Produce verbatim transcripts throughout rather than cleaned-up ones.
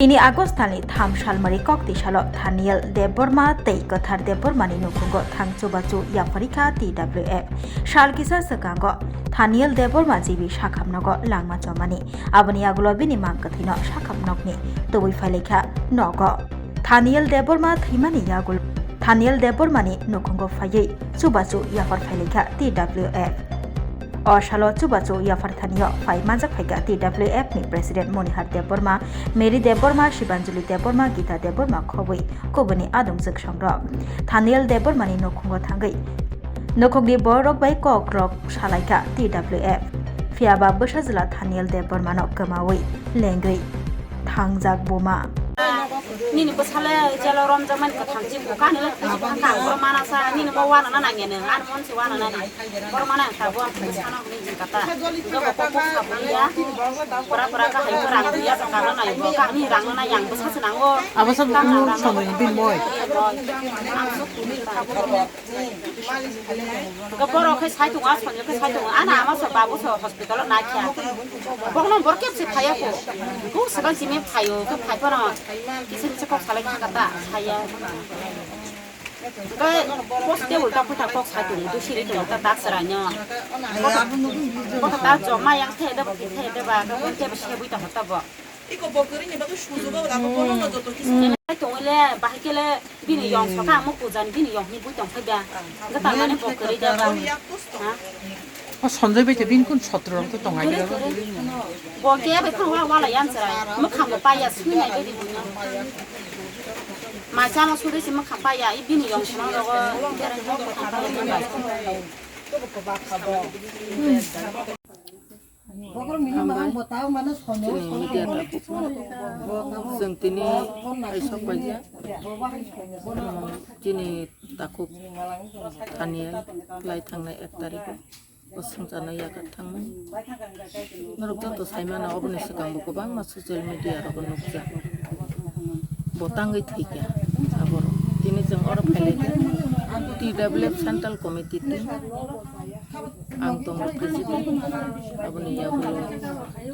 Tini August talni tham salmari koktwi salo Thaniel Debbarma tei Kwthar Debbarmani nukhungo thang chubachu yapharikha T W F. Sal kisa swkango Thaniel Debbarma G B sakham nogo langma chomani. Aboni yagulo bini mang kwthwino sakham nokni tubui phailaikha nogo. Thaniel Debbarma thwimani yagulo Thaniel Debbarmani nukhungo phaiwi chubachu yaphar phailaikha T W F. O salo chubachu yaphar thanio phai manjak phaikha T W F ni President Monihar Debbarma, Mary Debbarma, Shibanjali Debbarma, Gita Debbarma khobwi kubuni adongjwk songrok. Thaniel Debbarmani nukhungo thangwi nukhungni borok bai kok rok salaikha T W F. Phiyaba bwsajwla Thaniel Debbarmano kwmawi lengwi thangjak buma. Nini bwsale jelo romjakmani kwthang chikung kani le khuji bwkha kang borok mana sa nini bo wana na nangya nang ani mon si wana nani borok mana ang tabuk ang thangwi sana hwnwi jin kata. Hwnkhe bo kok kok sa buliya pura pura kahai khe rang buliya sa kang nai bo kani rang na yang bwsa se nango. Abo sa kang buku rang na somoi bin moi. Ang sok kuni ta. Hwnkhe borok khe sai tongo, a sonjo khe sai tongo. Ana ama so babu so hospital o naikha. Bokno bor kebse phaiya kho. Kok swkang simi phaio, khe phai phano kisa misa kok salai kha ta, saiya. Hwnkhe post tei ulta phuta kok sai tongo, dusiri tongo ta dak chwraino. Bokha ta joma yang the de bo, the de ba, khe bo sebui tongo ta bo. Iko bo kwrwini bagwi sujugo abo bono no joto kisa. Tongwile bahai kele bini yong soka amo pujani bini yong ni bui tong phai ba. Ga ta mane bo kwrwi da ba. Ha? O Sanjay bai te bini kun sotro rok to tongai da. Bo ke bai khang wa wala yan chara. Mo khang bo paya sui nai bai di bini. Ma cha mo suri si mo khang paya i bini yong sono rogo. Hambai. Chini media takukno chwng tini aisok paijak. Chini takuk Thaniel lai thangnai ek tarikh o swngcharno yakat thangmani. Norok joto saimano, oboni swkang bo kwbangma social media rogo nukjak. Bo tangwi thwikha aborok. Tini chwng oro phailaikha T W F Central Committee team. Ang tongo president, aboni yagulo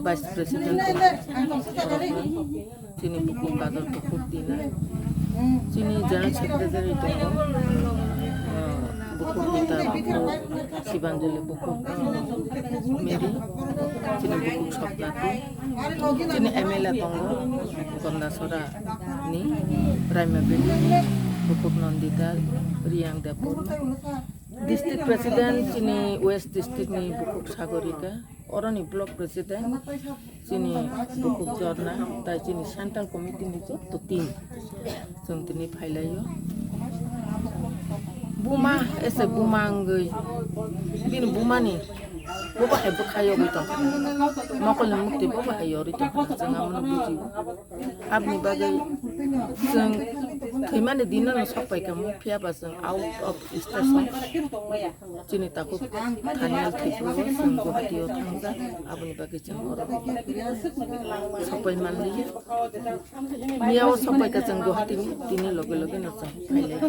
vice president tongo. Borokno chini bukhuk Kador, bukhuk Dina, chini general secretary tongo, ah, bukhuk Gita, bukhuk Sibanjali, bukhuk, ah, Mary, chini bukhuk Sopnati, chini M L A tongo, Gondasora ni, Raima Bini, bukhuk Nandita, Riyang Debbarma. District President chini West District ni bukhuk Sagorika, oroni Block President chini bukhuk Jorna, tai chini Central Committee ni joto team chwng tini phailaio. Buma ese buma wngwi bini bumani bo bahai bwkha yogwi tongkha, mokolni mukti bo bahai yorwi tongkha, chwng amono bujio. Aboni bagwi chwng thwimani dino no sok paikha, phiya ba chwng out of station. Chini takuk Thaniel Tripura o chwng Guwahati o thangjak, aboni bagwi chwng oro sok pai manliya. Miya o sok paikha chwng Guwahati ni, tini loge loge no chwng phailaikha.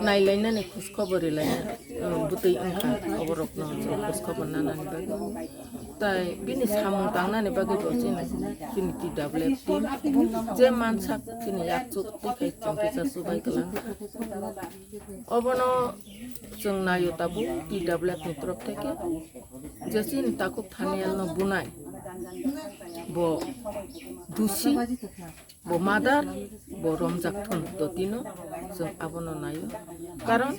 Nailainani khuskobor rilaina, um, bwtwi wngkha, oborokno chwng khuskobor nanani bagwi. Tai bini samung tangnani bagwi bo chini, chini T W F team je mansak chini yakchuk tei khai chwng kisa chubai kwlang. Obono chwng naio tabuk T W F ni torof theke je chini takuk Thaniel no bunai bo dusi. Bo madar, bo romjak thun, totino chwng abono naio. Karon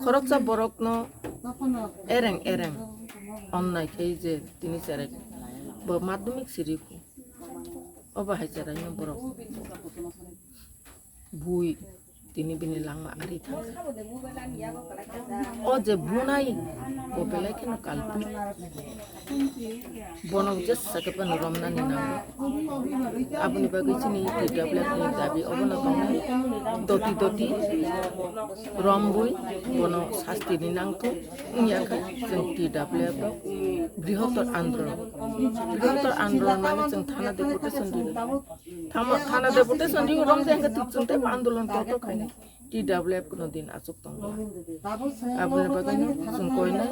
khoroksa borokno ereng ereng onnai khe je tini cherai bo madhyamik siri khu. Obo hai cheraino borok bui tini bini langma ari thangkha. O je bunai bo belai kheno kalpit. Bono jesa khe phano romnani nango. Aboni bagwi chini T W F ni dabi obono tongnai. Doti doti rombui bono sasti ni nangthu wngya khe chwng T W F o brihotor andolon. Brihotor andolon mane chwng thana deputation rwi. Thama-, thana deputation rwi romjak khe chwng tei andolon kotor khainai. T W F kuno din achuk tongo. Aboni bagwi no chwng koinai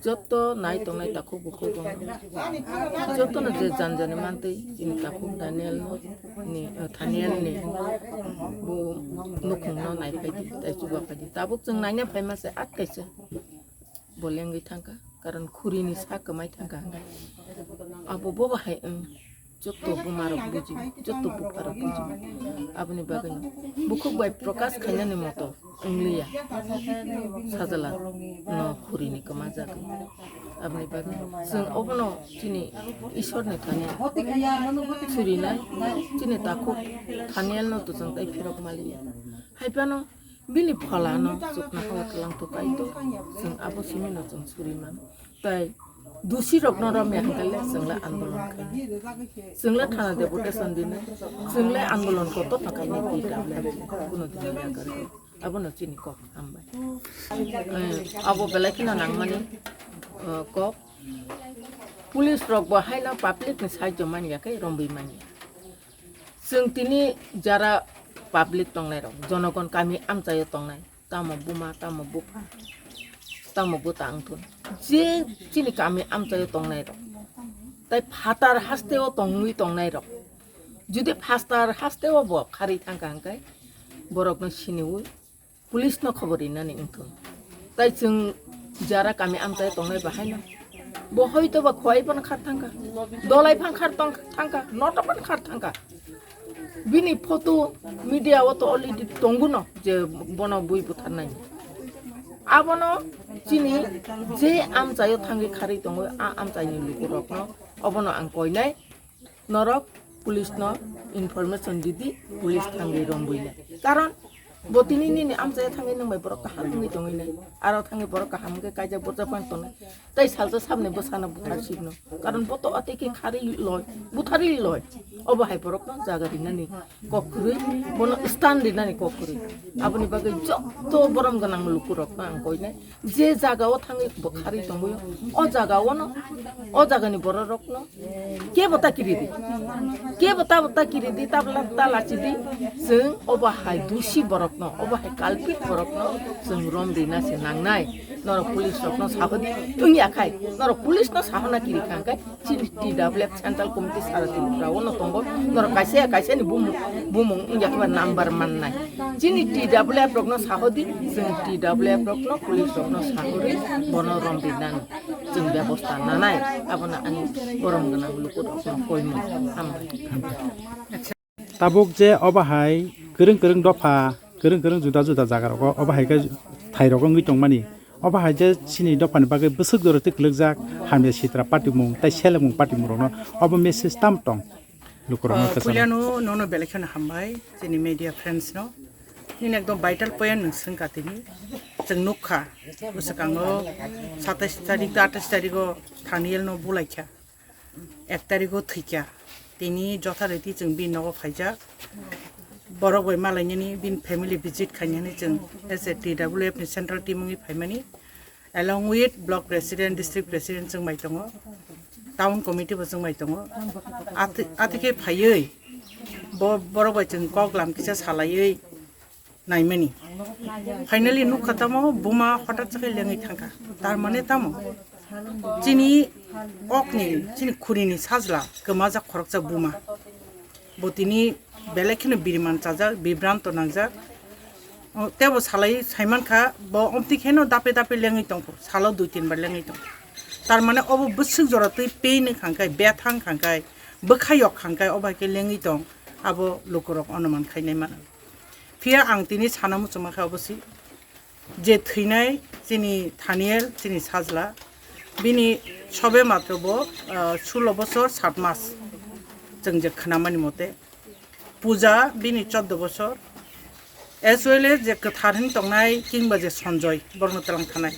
joto nai tongnai takhuk bukhuk rok joto no je jan jani mantwi chini takhuk Daniel no ni, eh, Thaniel ni bo nukhung no nai phaidi, tai chuba phaidi. Tabuk chwng naina phaima se at kaisa bo lengwi thangkha, karon khuri ni sa kwmai thangkha hwnwi. Abo bo bahai wng. Joto buma rok buji, joto bupha rok buji. Aboni bagwi no bukhuk bai prokash khainani moto wngliya. Sajala no khuri ni kwma jagwi. Aboni bagwi chwng obono chini Ishwar ni thani surinai, chini takhuk Thaniel no to chwng tai phirok maliya. Hai phano bini pholano chuknohao twlang to kai to, chwng abo simino chwng suri mano. Tai dusi rokno romya hwnkhe le chwng le andolon khainai. Chwng le thana deputation dinai, chwng le andolon kotor no khainai, T W F kuno din yakarwi. Abono chini kok hambai. Eh, abo belai kheno nangmani, eh, kok. Police rok bo haino public ni side manya khe romwi manya. Chwng tini jara public tongnai rok, jonogon kami amchaio tongnai, tamo buma, tamo bupha, tamo bwta wngthun, je chini kami amchaio tongnai rok, tai phatar hasteo tongwi tongnai rok, jodi phatar hasteo bo kharwi thangkha hwnkhe borokno siniwi police no khobor rinani wngthun. Tai chwng jara kami amchai tongnai bahaino bo hoito ba khwai phano khar thangkha, dolai phano khar tong thangkha, noto phano khar thangkha. Bini photo media o to already tongo no je bono bui butharnai. Abono chini je amchaio thangwi kharwi tongo, a amchaini lukurokno obono ang koinai. Norok police no information didi, police thangwi rombuina. Karon bo tini nini amchaya thangwi nwng bai borok kaham wngwi tongwi nai. Aro thangwi borok kaham wngkhe kaijak borjak phano tongnai. Tai salsa sabni bwsano buthar sikno. Karon bo to atwi khe kharwi loi, butharwi loi. Obo hai borokno jaga rinani kok kwrwi, bono stand rinani kok kwrwi. Aboni bagwi joto borom gwnang lukurokno ang koinai. Je jagao thangwi bo kharwi tongwi, o jagao no, o jagani bororokno kebo ta kiridi, kebo ta, ta kiridi, tabla ta lachidi, chwng obo hai dusi borokno, obo hai culprit borokno chwng rom rina se nangnai. Norok police rokno sahodi wngya khai, norok police no sahona kiri kha hwnkhe, chini T W F Central Committee sara Tripura o no tongo. Norok kaisa ya kaisa ni bumung, bumung wngya khe ba number mannai. Chini T W F rokno sahodi, chwng T W F rokno, police rokno sahori, bono romri nani chwng bebosta nanai. Abono ani borom gwnang luku rokno koimung. Hambai. Tabuk je obo hai kwrwng kwrwng dopha, kwrwng kwrwng juda juda jaga rogo obo hai khe thai rogo wngwi tongmani. Obo hai je chini dophani bagwi bwswk jora twi kwlwkjak hamya sitra patimung tai selengmung patimung rokno obo message tam tong lukurokno? Ah, kwcharo. Puilano nono belai kheno hambai chini media friends no. Nini ekdom vital point nwng swngkha tini. Chwng nukha bwswkango satais tarik, atais tarigo Thaniel no bulaikha. Ek tarigo thwikha. Tini jothariti chwng bini nogo phaijak. Borok bai malainani bini family visit khainani chwng as a T W F ni central team wngwi phaimani. Along with block president, district president chwng bai tongo. Town committee bo chwng bai tongo. Ati-, atike phaiwi bo borok bai chwng kok lam kisa salaiwi naimani. Finally nukha tamo buma hotat sa khe lengwi thangkha. Tar mane tamo? Chini okni, chini khurini sajla kwmajak khoroksa buma. Bo tini belai kheno biriman chajak, bibranto nangjak. O, tebo salai saimankha, bo omtwi kheno dape dape lengwi tongkho, salo dui tin bar lengwi tongkho. Tar mane obo bwswk jora twi pain wngkha hwnkhe, bethang wngkha hwnkhe, bwkha yok wngkha hwnkhe, obo hai khe lengwi tong, abo lukurok onuman khainai mano. Phiya ang tini sana muchungma khe obo si, je thwinai chini Thaniel, chini sajla, bini sobe matro bo, ah, sulo bosor sat mas, chwng je khnamani mote. Puja bini choddo bosor, as well as je kwthar hin tongnai kingba je Sanjoy, borokno twlang thanai.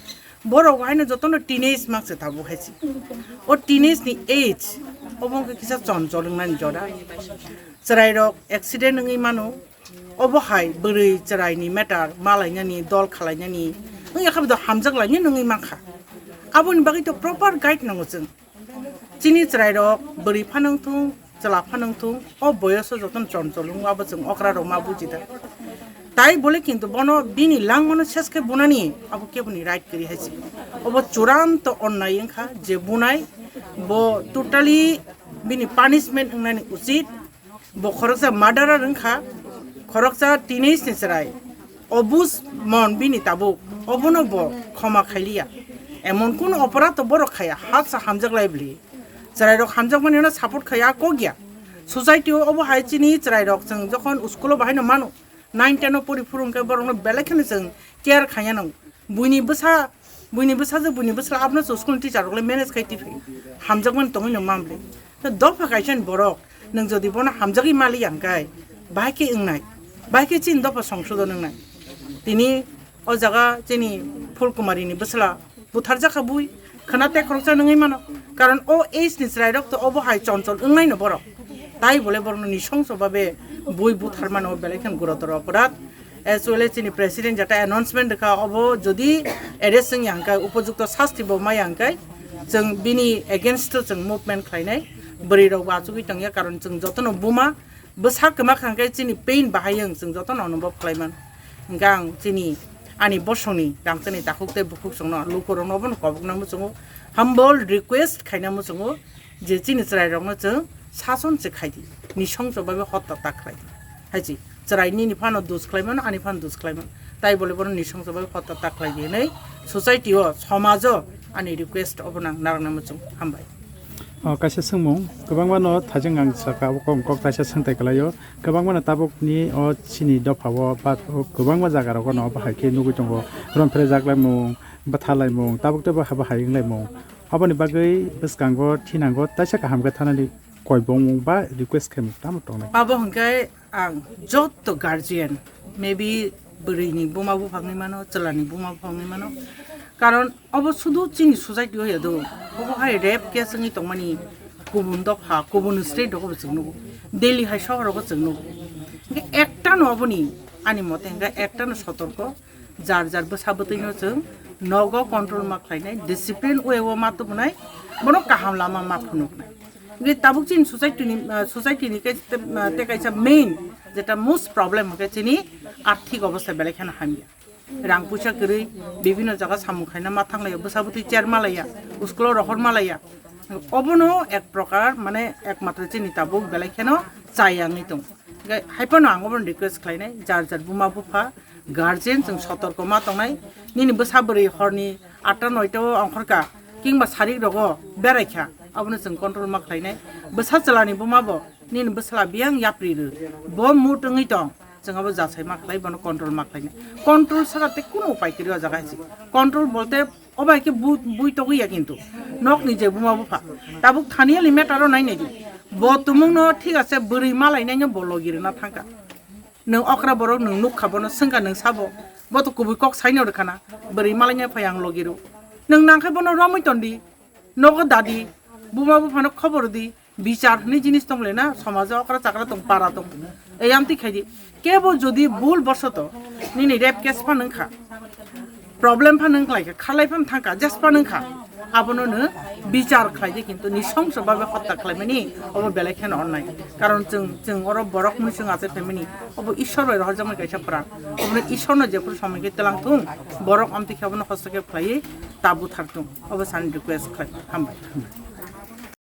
Borok haino jotono teenage makse tabuk hai si. O teenage ni age, obo wngkha kisa chonchol wngnani jora. Chwrairok accident wngwi mano, obo hai bwrwi chwraini matter malainani, dol khalainani, wngya khe bo hamjak lainani wngwi mankha. Aboni bagwi to proper guide nango chwng. Chini chwrairok bwrwi phano wngthung, chwla phano wngthung, o boyoso jotono chonchol wngo, abo chwng okra rok ma buji da. Tai bole kintu bono bini langmano ses khe bunani abo keboni right kwrwi hai se. Obo churanto onnai wngkha je bunai bo totally bini punishment wngnani uchit. Bo khoroksa murderer wngkha, khoroksa teenage ni chwrai. Obus mon bini tabuk, obono bo khoma khailiya. Emon kun oporadh to borok khaya, hatsa hamjak lai bli. Chwrairok hamjakmani no support khaya, kok ya. Society o obo hai chini chwrairok chwng jokhon school o bahai no mano, nine ten o pori phuru hwnkhe borokno belai kheno chwng care khaiya nango. Buini bwsa, buini bwsa je buini bwsla abono chwng school ni teacher rok le manage khai tiphai. Hamjakmani tongwi no mamle. To dopha kaisa ni borok, nwng jodi bono hamjagwi mali ya hwnkhe, bahai khe wngnai, bahai khe chini dopha songsodon wngnai. Tini o jaga chini Phulkumari ni bwsla butharjakha bui, khwna te khoroksa nungwi mano. Karon o age ni chwrairok to obo hai chonchol wngnaino borok. Tai bole borokno nisongso babe bui butharmano belai khe gurotor oporadh. As well as chini president jata announcement rwkha, obo jodi arrest wngya hwnkhe, upojukto sasti bo maya hwnkhe, chwng bini against o chwng movement khlainai. Bwrwirok bo achugwi tongya, karon chwng jotono buma bwsa kwma kha hwnkhe chini pain bahai wng, chwng jotono onubhob khlaiman. Hwnkhe ang chini ani bosongni rangchakni takhuk tei bukhuk chwngno lukurokno obono kobokna muchungo, humble request khaina muchungo je chini chwrairokno chwng sason se khaidi, nisongso babe hotta ta khlaidi. Hai se chwrai nini phano dus khlaimano, ani phano dus khlaimano, tai bole bono nisongso babe hotta ta khlaidi hinwi society o, somajo ani request obono ang narwkna muchung. Hambai. O kaisa swngmung, kwbangma no thajeng ang saka o kok kok kaisa swngtai kwlaio. Kwbangma no tabuk ni o chini dopha o ba o kwbangma jaga rogo no bahai khe nugwi tongo, romphre jak laimung, bwtha laimung, tabuk tei bahai wng laimung. Aboni bagwi bwskango thinango taisa kaham khe thanani koibong ba request khe tamo tongnai. Abo hwnkhe ang jotto guardian, maybe bwrwini buma buphangni mano, chwlani buma buphangni mano. Karon obo sudu chini society o ya do. Obo hai rape case wngwi tongmani kubun dopha, kubun state rogo bo chwng nugo. Delhi hai sohor rogo chwng nugo. Hwnkhe ekta no oboni, ani mote hwnkhe ekta no sotorko, jar jar bwsa bwtwi no chwng nogo control ma khlainai, discipline way o ma tubunai, bono kaham lama ma phunuknai. Hwnkhe tabuk chini society ni, ah, society ni kai-, ah, tei kaisa main jeta most problem hwnkhe chini arthik obostha belai kheno hamya. Rang puisa kwrwi bibhinno jaga samung khaina ma thanglaio, bwsa bwtwi cher malaiya, school o rohor malaiya. Obono ek prokar mane ekmatro chini tabuk belai kheno chayangwi tongo. Hwnkhe hai phano ang obono request khlainai, jar jar buma bupha, guardian chwng sotorko ma tongnai. Nini bwsa bwrwi horni atta noita o ongkhorkha, kingba sarik rogo beraikha, abono chwng control ma khlainai. Bwsa chwlani buma bo nini bwsla biyang yapri rw, bo mood wngwi tong, chwng abo jasai ma khlai, bono control ma khlainai. Control sara tei kunu upai kwrwi o jaga hai se. Control bolte obo hai khe bu-, bui togwi ya kintu. Nokni je buma bupha. Tabuk thani ali matter o nai nai di. Bo tumung no thik ase bwrwi malai nai no bo logi rwna thangkha. Nwng okra borok nwng nukha bono swngkha nwng sabo. Bo to kubui kok saino rwkha na. Bwrwi malai nai phai ang logi rw. Nwng nang khe bono romwi ton di. Nogo dadi. Buma buphano khobor di. Bichar hwnwi jinis tong le na, somajo okra chakra tong, para tong. Ei amtwi khai di. Kebo jodi bul borsoto nini rape case phan wngkha, problem phan wngkhlai kha, khalai phan thangkha, jes phan wngkha, abono no bichar khlai di, kintu nisongso babe hotta khlaimani obo belai kheno onnai. Karon chwng, chwng oro borok mui chwng achai phaimani, obo Ishwar bai rohorjakmani kaisa pran. Obono Ishwarno jephuru somoi khe twlang thung, borok amtwi khe abono hostokhe khlaiwi ta buthar thung. Obo sani request khlai. Hambai.